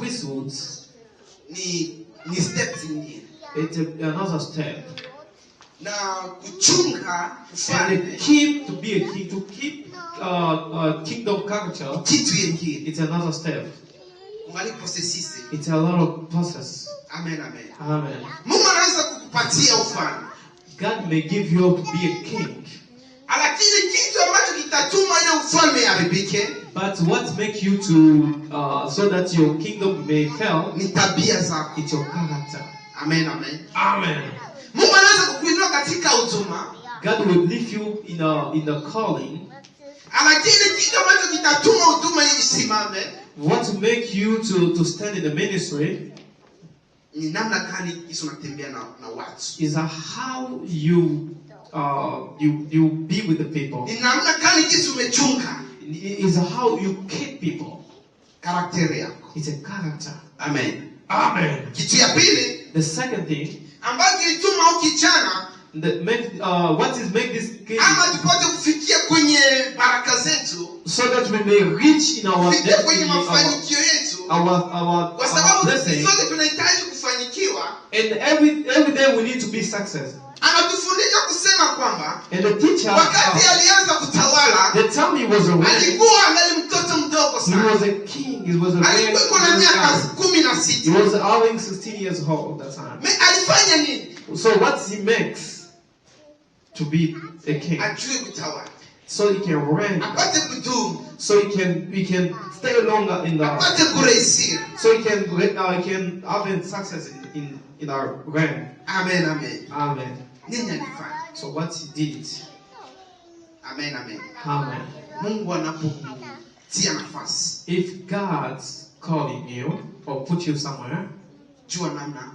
Priesthood, ni step zingine. It's another step. Na kuchunga And ufalme to keep to be a king, to keep kingdom culture, kitu yengine. It's another step. Kungali processus. It's a lot of process. Amen, amen. Amen. Mungu anaweza kukupatia ufalme. God may give you to be a king, Lakini kitu ambacho kitatuma ile ufalme iharibike but what make you to so that your kingdom may fail? Ni tabia zako. It's your character. Amen, amen. Amen. Mungu anaweza kukuinua katika huduma, God will lift you in a calling. Lakini kitu ambacho kitatuma huduma isimame What make you to stand in the ministry ni namna gani Yesu unatembea na watu. Is how you be with the people. Ni namna gani jinsi umechunga Is how you keep people. Caractère yako. It's a character. Amen. Amen. Kitu ya pili The second thing ambayo kilituma huyu kijana that make what is make this king ama tupate kufikia kwenye baraka zetu, so that we may reach in our kufikia kwenye destiny, mafanikio yetu, our kwa sababu sisi blessing. sote tunahitaji kufanikiwa. And every day we need to be success. Anatufundisha kusema kwamba And the teacher, wakati alianza kutawala the time he was away, alikuwa angali mtoto mdogo he sana, was a king. He was a very alikuwa iko na miaka young. kumi na He sita. was having 16 years old at that time. Alifanya nini? So what he makes to be a king, Ajue kutawala, so he can reign, apate kudumu, so he can stay longer in the, apate kuréussir. So he can have a success in our reign. Amen, amen. Amen. Nini alifanya? So what he did, Amen, amen. Amen. Mungu anapokutia nafasi, If God's calling you or put you somewhere, jua namna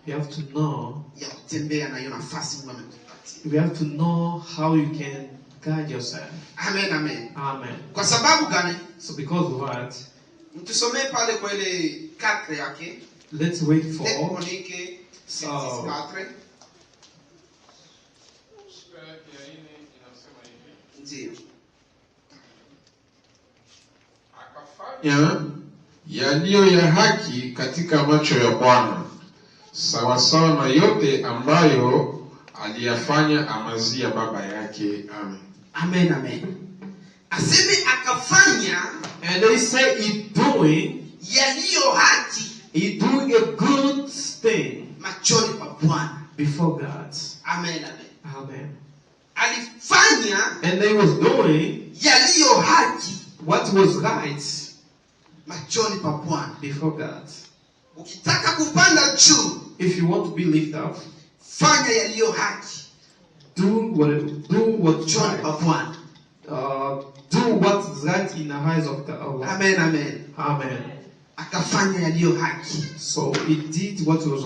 you have to know. Ya kutembea na hiyo nafasi Mungu amekupatia. You have to know how you can guide yourself. Amen, amen. Amen. Kwa sababu gani? So because of what? Mtusomee pale kwa ile 4 yake. Let's wait for Chronique 4. Sura yake ya nne inasema hivi: Ndio. Akafanya yaliyo ya haki katika macho ya Bwana, sawasawa na yote ambayo aliyafanya Amazia baba yake. Amen. Amen, amen. Aseme akafanya And they say he doing yaliyo haki he doing a good thing machoni pa Bwana. Before God. Amen, amen. Amen. Alifanya And they was doing yaliyo haki what was right machoni pa Bwana. Before God. Ukitaka kupanda juu, If you want to be lifted up, fanya yaliyo haki do what machoni pa right. Bwana. Do what is right in the eyes of the Allah. Amen, amen. Amen. Akafanya yaliyo haki So he did what was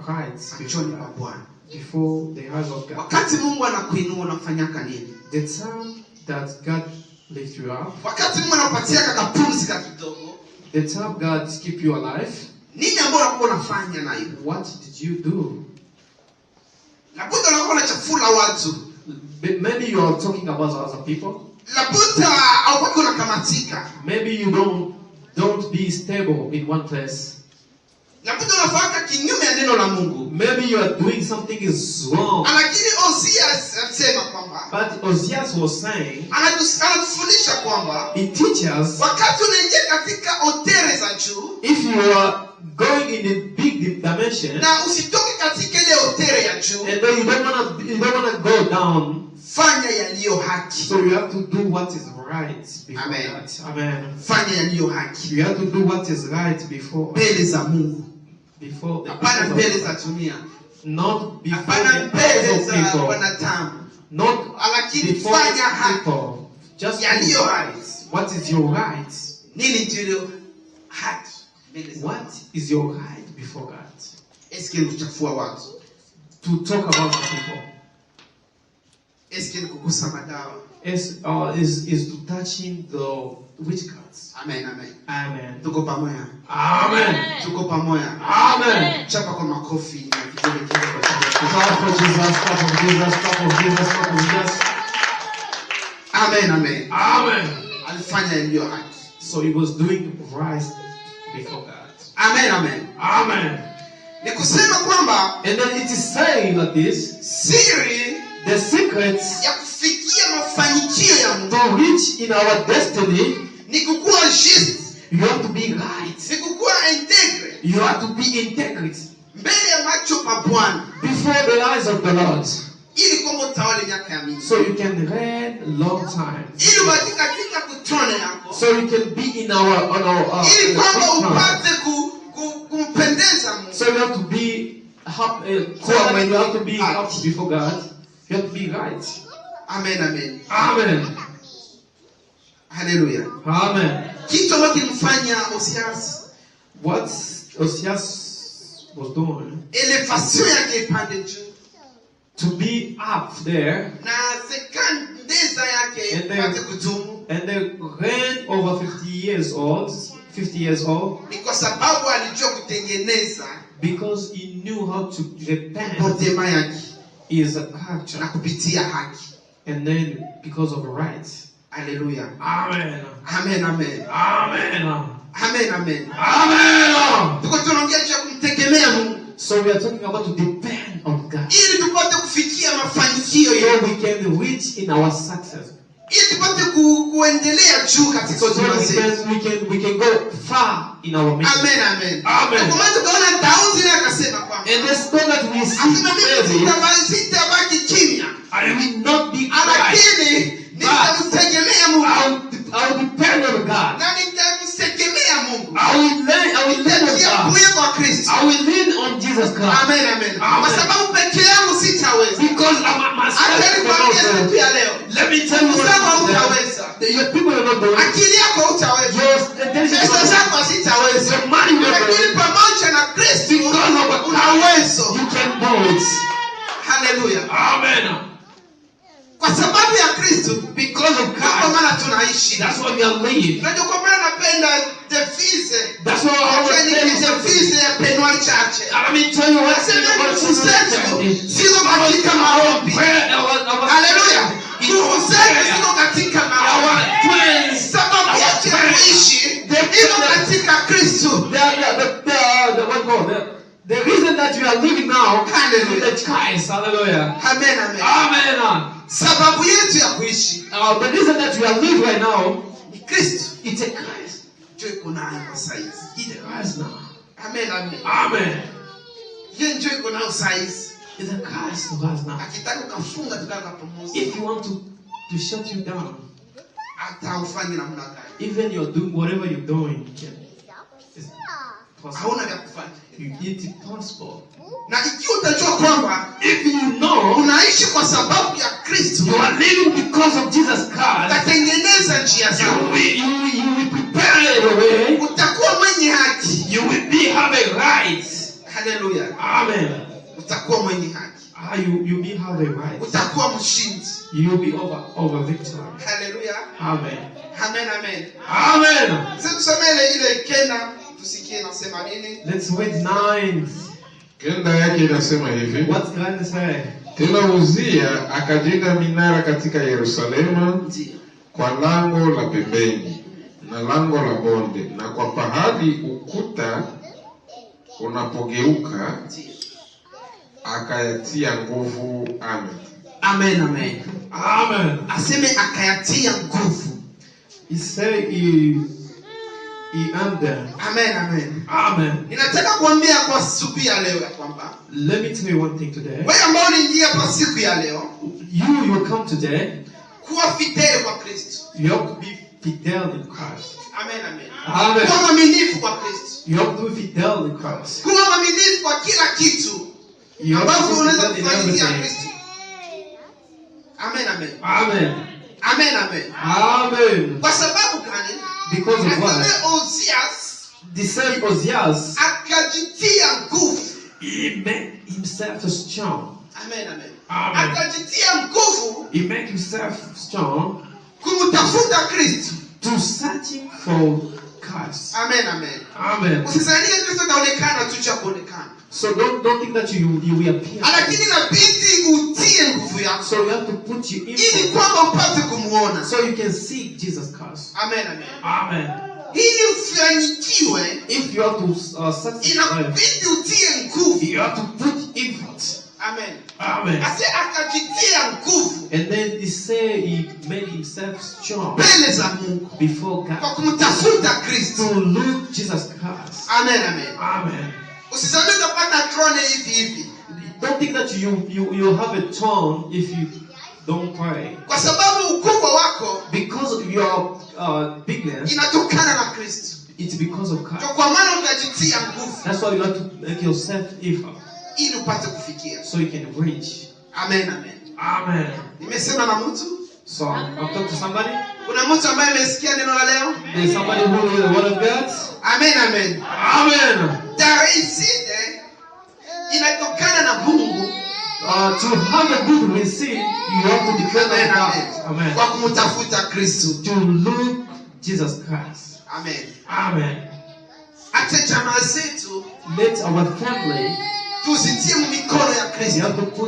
right before machoni pa God, Bwana. Before the eyes of God. Wakati Mungu anakuinua unafanyaka nini? The time that God lifts you up, Wakati Mungu anakupatia kakapumzi ka kidogo, the time God keep you alive, nini ambayo unakuwa unafanya nayo? What did you do? Labuda unakuwa unachafula watu, But maybe you are talking about other people. Labuda haupaki unakamatika, Maybe you don't be stable in one place. Labuda unafanya kinyume ya neno la Mungu. Maybe you are doing something is wrong. Lakini Hosea alisema kwamba But Ozias was saying, anatufundisha kwamba he teaches wakati unaingia katika hauteur za juu if you are going in a big dimension na usitoke katika ile hauteur ya juu, and then you don't wanna go down, fanya yaliyo haki. So you have to do what is right before Amen. that. Amen. Fanya yaliyo haki You have to do what is right before mbele za Mungu, before the hapana eyes of mbele za dunia, not before hapana the eyes mbele of za people, wanadamu, not lakini before fanya haki people. Just do yaliyo right. What is your right? Nini ndiyo haki mbele za What is your right before God? Eske ni kuchafua watu? To talk about the people Eske ni kugusa madawa? is to touching the witchcrafts. Amen, amen. Amen. Tuko pamoja? Amen. Tuko pamoja? Amen. Chapa kwa makofi na vigelegele kwa ajili ya Kristo. Clap for Jesus, clap for Jesus, clap for Jesus, clap for Jesus. Amen, amen. Amen. Alifanya yaliyo haki. So he was doing right before God. Amen, amen. Amen. Ni kusema kwamba And then it is saying like this, siri the secrets ya kufikia mafanikio ya Mungu to reach in our destiny, ni kukuwa juste, you have to be right. ni kukuwa intègre You have to be integrity mbele ya macho pa Bwana, before the eyes of the Lord, ili kwamba utawale miaka ya mingi, so you can reign long time. ili ubaki katika kutrone yako, So you can be in our on our ili in the kwamba good time. upate kumpendeza Mungu. So you have to be happy. So that you have to be up before God. You have to be right. Amen, amen. Amen. Haleluya. Amen. Kitu ambacho kilimfanya Osias What Osias was doing elevation yake ipande juu to be up there na sekandeza yake And then- ipate kudumu and then reign over 50 years old, 50 years old, ni kwa sababu alijua kutengeneza because he knew how to repent comportement yake his na character kupitia haki. and then because of right. Haleluya. Amen. Amen, amen. Amen. Amen, amen. Amen. Tuko tunaongea juu ya kumtegemea Mungu So we are talking about to depend on God. ili tupate kufikia mafanikio So yetu, we can reach in our success. ili tupate kuendelea juu katika So huduma we zetu. can, we can, we can go far in our mission. Amen, amen. Amen. Na kwa maana tukaona Daudi naye akasema kwamba And the stone that we see asema mimi David, sitabaki kimya, I will not be quiet. lakini nitamtegemea Mungu I will depend on God. na nitamtegemea Mungu, I will lean on God. nitajiapuye kwa Kristo. I will lean on Jesus Christ. Amen, amen. Amen. Kwa sababu peke yangu sitaweza. Because I'm myself. Acha nikwambie siku ya leo, Let me tell you uzako what hautaweza, your people are not doing. akili yako hautaweza, Your intelligence, pesa zako hazitaweza, your money will not do. lakini pamoja na Kristo Because of una uwezo. You can do it. Haleluya! Amen. Kwa sababu ya Kristo Because of ndio kwa Christ. maana tunaishi. That's why we are living. Unajua, kwa maana napenda devise That's why I always tell you something. devise ya Penuel Church. Let me tell you what. Nasema nguvu zetu ziko katika maombi. Haleluya! Nguvu zetu ziko katika maombi. Our twins. Sababu yetu ya kuishi iko katika Kristo. The what called? The reason that you are living now Hallelujah. is the Christ. Hallelujah. Amen, amen. Amen. Sababu yetu ya kuishi The reason that you are living right now, ni Kristo. it's a Christ. Ndio iko nayo kwa saizi. It's a Christ now. Amen, amen. Amen. Yeye ndio iko nayo saizi. It's a Christ who has now. Akitaka ukafunga tukaka pamoja. If you want to shut you down, Hata ufanye namna gani. even you're doing whatever you're doing, you can, it's possible. Hauna vya kufanya. It's possible. Na ikiwa utajua kwamba If you know unaishi kwa sababu ya Kristo, you are living because of Jesus Christ, utatengeneza njia you zako. will, you will prepare your way. Utakuwa mwenye haki. You will be have a right. Haleluya. Amen. Utakuwa mwenye haki. Ah, you be have a right. Utakuwa mshindi. You will be over victory. Haleluya. Amen. Amen, amen. Amen. Sasa tusome ile kenda tusikie nasema nini. Let's read 9. 9 yake inasema hivi: What's God say? Tena Uzia akajenga minara katika Yerusalemu Ndio. kwa lango la pembeni na lango la bonde na kwa pahali ukuta unapogeuka Ndio. akayatia nguvu. Amen. Amen, amen. Amen. Aseme akayatia nguvu. He said he earned them. Amen, amen. Amen. Ninataka kuambia kwa siku ya leo ya kwamba Let me tell you one thing today. wewe ambao uliingia kwa siku ya leo You come today, kuwa fidèle kwa Kristo. you have to be fidel in Christ. Amen, amen. Amen. Kuwa mwaminifu kwa Kristo. You have to be fidel in Christ. Kuwa mwaminifu kwa kila kitu You have ambavyo to be unaweza fidel in kufanyia everything. Kristo. Amen, amen. Amen. Amen, amen. Amen. Kwa sababu gani? Because of what? Aseme Ozias The same Ozias, akajitia nguvu. he made himself strong. Amen, amen. Amen. Akajitia nguvu He made himself strong kumtafuta Kristo. to searching for Christ. Amen, amen. Amen. Usizanie Kristo ataonekana tu cha kuonekana. So don't think that you will appear. Lakini inabidi utie nguvu yako So you have to put your ili effort kwamba upate kumuona. so you can see Jesus Christ. Amen, amen. Amen. Ili ufanikiwe, If you have to succeed in life, inakubidi utie nguvu. You have to put effort. Amen. Amen. Ase akajitia nguvu And then he say he made himself strong mbele za Mungu before kwa God kumtafuta Kristo. to look Jesus Christ. Amen, amen. Amen. Usizani utapata trone hivi hivi, Don't think that you have a throne if you don't pray. kwa sababu ukubwa wako Because of your bigness, inatokana na Kristo. It's because of Ndio Christ. kwa maana utajitia nguvu That's why you have to make yourself effort ili upate kufikia. So you can reach. Amen, amen. Amen. Nimesema na mtu, So I'm talking to somebody. Kuna mtu ambaye amesikia neno la leo? There's somebody who knows the word of God. Amen, amen. Amen. Ta réussite inatokana na Mungu. To have a good receipt, you have to depend Amen, on amen. God. Amen. Kwa kumtafuta Kristo. To look Jesus Christ. Amen. Amen. Hata jamaa zetu Let our family, tuzitie mikono ya you Kristo. Have to put